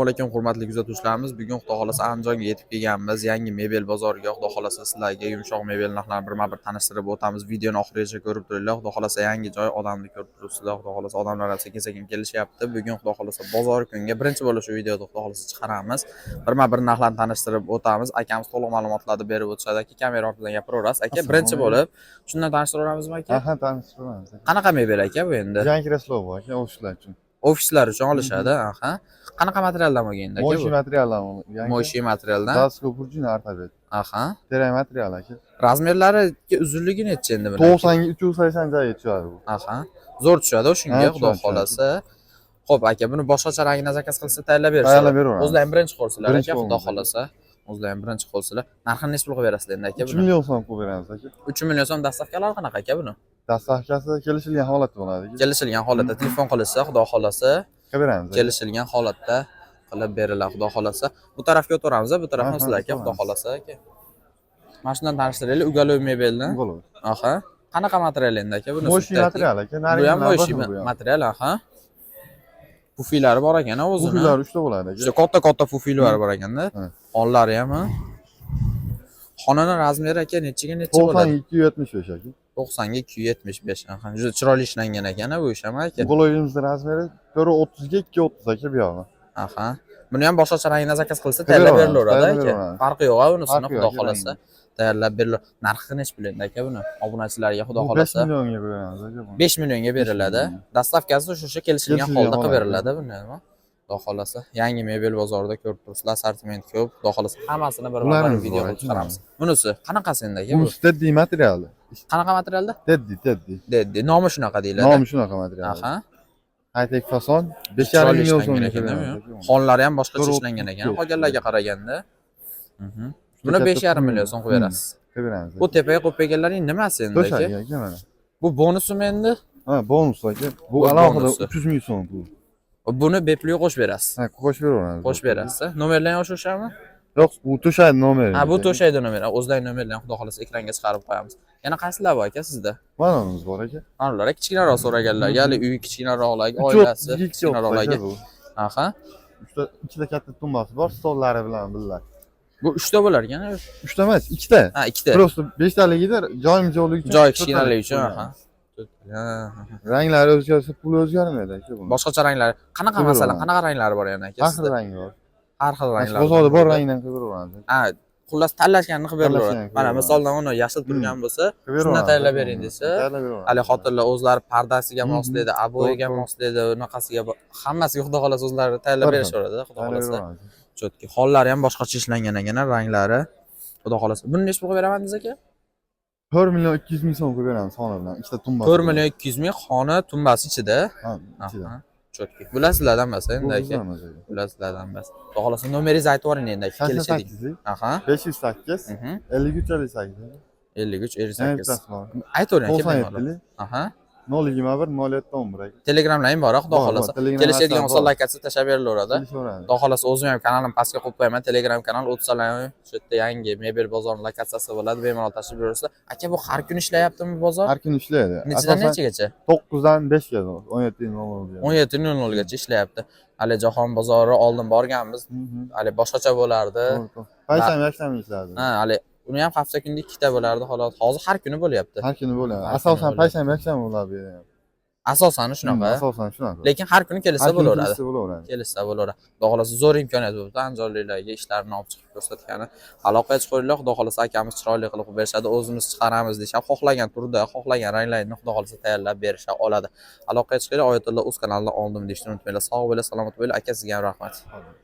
Assalomu alaykum, hurmatli kuzatuvchilarimiz. Bugun, Xudo xolasa, Andijonga yetib kelganmiz. Yangi mebel bozoriga, Xudo xolasa, sizlarga yumshoq mebel narxlarini birma-bir tanishtirib o'tamiz. Videoni oxirigacha ko'rib turinglar. Xudo xolasa, yangi joy, odamni ko'rib turibsizlar. Xudo xolasa, odamlar ham sekin-sekin kelishyapti. Bugun, Xudo xolasa, bozor kunga birinchi bo'lib shu videoda, Xudo xolasa, chiqaramiz. Birma-bir narxlarni tanishtirib o'tamiz. Akamiz to'liq ma'lumotlarni berib o'tishadi. Aka, kamera ortidan gapiraverasiz. Aka, Assalomu birinchi alaykum. bo'lib shundan tanishtiraveraramizmi, aka? Aha, tanishtiramiz. Qanaqa mebel, aka, bu endi? Yangi kreslo bu, aka, ofislar uchun. Ofislar uchun olishadi, aha. Qanaqa materialdan bo'lgan endi, aka, Моющий bu? Materialdan bo'lgan. Моющий materialdan. Заводской пружина, ортопед. Terak material, aka. Размер lari, uzunligi necha endi buni? 90 ga 380 joyga tushadi bu. Aha. Zo'r tushadi o'shunga, Ha, Xudo tushadi. xolasa. Xo'p, aka, buni boshqacha rangini заказ qilsa, tayyorlab berishadi. Tayyorlab beraveramiz. O'zlari ham birinchi qo'lsizlar, Birinchi aka, Xudo qo'lmiz, aka. xolasa. O'zlari ham birinchi qo'lsizlar. Narxini necha pul qilib berasizlar endi, aka, 3 buni? million so'm qilib beramiz, aka. 3 million so'm. Доставка lari qanaqa, aka, buni? Доставка si kelishilgan holatda bo'ladi, aka. Kelishilgan holatda telefon qilishsa, Xudo xolasa, Qilib beramiz, aka. kelishilgan holatda qilib beriladi, Xudo xolasa. Bu tarafga o'tamiz, bu tarafni Aha, sizlar, aka, Xudo o'tamiz. xolasa, aka. Mana shundan tanishtiraylik, уголок mebelni. Bo'ladi. Aha. Qanaqa material endi, aka, buni? Моющий material, aka. Bu ham моющий Bu ham. Material, aha. Pufilari bor ekan o'zini. Pufilari 3 ta bo'ladi, aka. Juda katta-katta pufilari bor ekanda. Ha. Onlari ham, ha. Xonani размер i, aka, nechaga necha 90 bo'ladi? ga 275, aka. 90 ga 275. Aha, juda chiroyli ishlangan ekan bu ish ham, aka. Уголок imizni размер i 430 ga 230, aka, bu yog'i. Aha. Buni ham boshqacha rangini заказ qilsa, Qilib tayyorlab beraveramiz, berilaveradi, tayyorlab aka. beraveramiz. Farqi yo'q, unisini, Farqi yo'q, Xudo aka, xolasa, rangini. Tayyorlab beriladi. Narxi necha pul endi, aka, buni? Obunachilarga, Xudo Bu 5 xolasa. millionga beramiz, aka, buni. 5 millionga beriladi. Millionga. Доставка si o'sha kelishilgan Kelishilgan holda qilib holatda. beriladi buni. Xudo xolasa, yangi mebel bozorida ko'rib turibsizlar, assortiment ko'p. Xudo xolasa, hammasini bir-bir Bularimiz video bor, qilib aka. chiqaramiz. Bunisi qanaqasi endi, aka, bu? Bunisi Teddy materiali. Qanaqa materialda? Teddy, Teddy. Dedi, nomi shunaqa deyiladi. Nomi shunaqa material. High-tech fason 5,5 Chiroyli million ishlangan so'mga ekan, beramiz, bu. aka, buni. Xonalari ham boshqacha To'rt ishlangan ekan, o'ttiz. qolganlarga qaraganda. Buni Katta 5,5 million so'm qilib berasiz. Qilib beramiz. Bu tepaga qo'yib qo'yganlaring nimasi endi, aka? To'shak, aka, mana. Bu bonusimi endi? Ha, bonus, aka. Bu Bu alohida bonusi. 300 ming so'm bu. Buni bepulga qo'shib berasiz. Ha, qo'shib beraveramiz. Qo'shib berasiz. Nomerlar ham o'shami? Yo'q, bu to'shak nomeri. Ha, bu to'shakda nomer. O'zlari nomerlarni, Xudo xolasa, ekranga chiqarib qo'yamiz. Yana qaysilar bor, aka, sizda? Mana unimiz bor, aka. Mana ular kichkinaroq so'raganlarga, hali uyi kichkinaroqlarga, Uch oilasi o'ttiz ikki kichkinaroqlarga. aka bu. Aha. Uchta, ikkita katta tumbasi bor, stollari bilan birga. Bu uchta bo'lar ekan. Uchta emas, ikkita. Ha, ikkita. Просто beshtaligida joyimiz yo'qligi uchun Joy kichkinaligi uchun, to'rttalik aha. Ha, ha. Ranglari o'zgarsa, puli o'zgarmaydi, aka, buni. Boshqacha ranglar. Qanaqa, Qilib masalan, beraveramiz. qanaqa ranglari bor yana, aka, Har xil sizda? rangi bor. Har xil Mana shu ranglar. bozorda bor rangdan qilib beraveramiz. Ha, xullas, tanlashganini qilib beraveradi. Tanlashganini qilib Mana beraveramiz. misoldan uni yashil turgan bo'lsa, Qilib shundan beraveramiz, tayyorlab aka, bering buni. desa, Tayyorlab beraveramiz. Hali xotinlar o'zlari pardasiga moslaydi, обои ga To'g'ri, to'g'ri. moslaydi, unaqasiga, hammasiga, Xudo xolasa, o'zlari tayyorlab Bir xil. berishaveradi, Xudo Tayyorlab xolasa. beraveramiz. Чётко. Hollari ham boshqacha ishlangan ekan, ranglari. Xudo xolasa. Buni necha pul qilib beraman dedingiz, aka? 4 million 200 ming so'm qilib beramiz xona bilan. Ikkita tumbasi. 4 million 200 ming, xona tumbasi ichida. Ha, ichida. Aha. Чётко. Bular sizlardan emas Bu endi, aka. bizdan emas, aka. Bular sizlardan emas. Xudo xolasa, nomeringizni aytib yuboring endi, aka, kelishdik. 88 Aha. 508 53 58. 53 Yana 58. bittasi bor. Aytavering, aka, bemalol. 97 Aha. 021 07 11, aka. Telegramlaring bor, Xudo Bor, xolasa. bor. Telegram Kelishadigan WhatsApp bo'lsa, bor. lokatsiya tashlab berilaveradi. Kelishaveradi. Xudo xolasa, o'zim ham kanalim pastga qo'yib qo'yaman. Telegram kanal o'tsalar, shu yerda yangi mebel bozorini lokatsiyasi bo'ladi. Bemalol tashlab beraversa. Aka, bu har kuni ishlayaptimi bozor? Har kuni ishlaydi. Nechadan Asosan nechagacha? 9 dan 5 gacha, 17:00 gacha. 17:00 gacha ishlayapti. Hali jahon bozori oldin borganmiz. Hali boshqacha bo'lardi. To'g'ri, to'g'ri. Payshanba, yakshanba ishlardi. Ha, hali uni ham hafta kunida ikkita bo'lardi, xolos. Hozir har kuni bo'lyapti. Har kuni bo'ladi. Har kuni Asosan bo'ladi. Payshanba, yakshanba bo'ladi bu yerda ham. Asosan shunaqa. Asosan shunaqa. Lekin har kuni kelsa Har kuni bo'laveradi. kelsa bo'laveradi. Kelishsa bo'laveradi. Xudo xolasa, zo'r imkoniyat bo'libdi andijonliklarga ishlarini olib chiqib ko'rsatgani. Aloqaga chiqinglar, Xudo xolasa, akamiz chiroyli qilib berishadi, o'zimiz chiqaramiz deyishadi. Xohlagan turda, xohlagan ranglarni, Xudo xolasa, tayyorlab berisha oladi. Aloqaga chiqinglar, Oyatulloh o'z kanalidan oldim deyishni unutmanglar. Sog' bo'linglar, salomat bo'linglar. Aka, sizga ham rahmat. Hozir.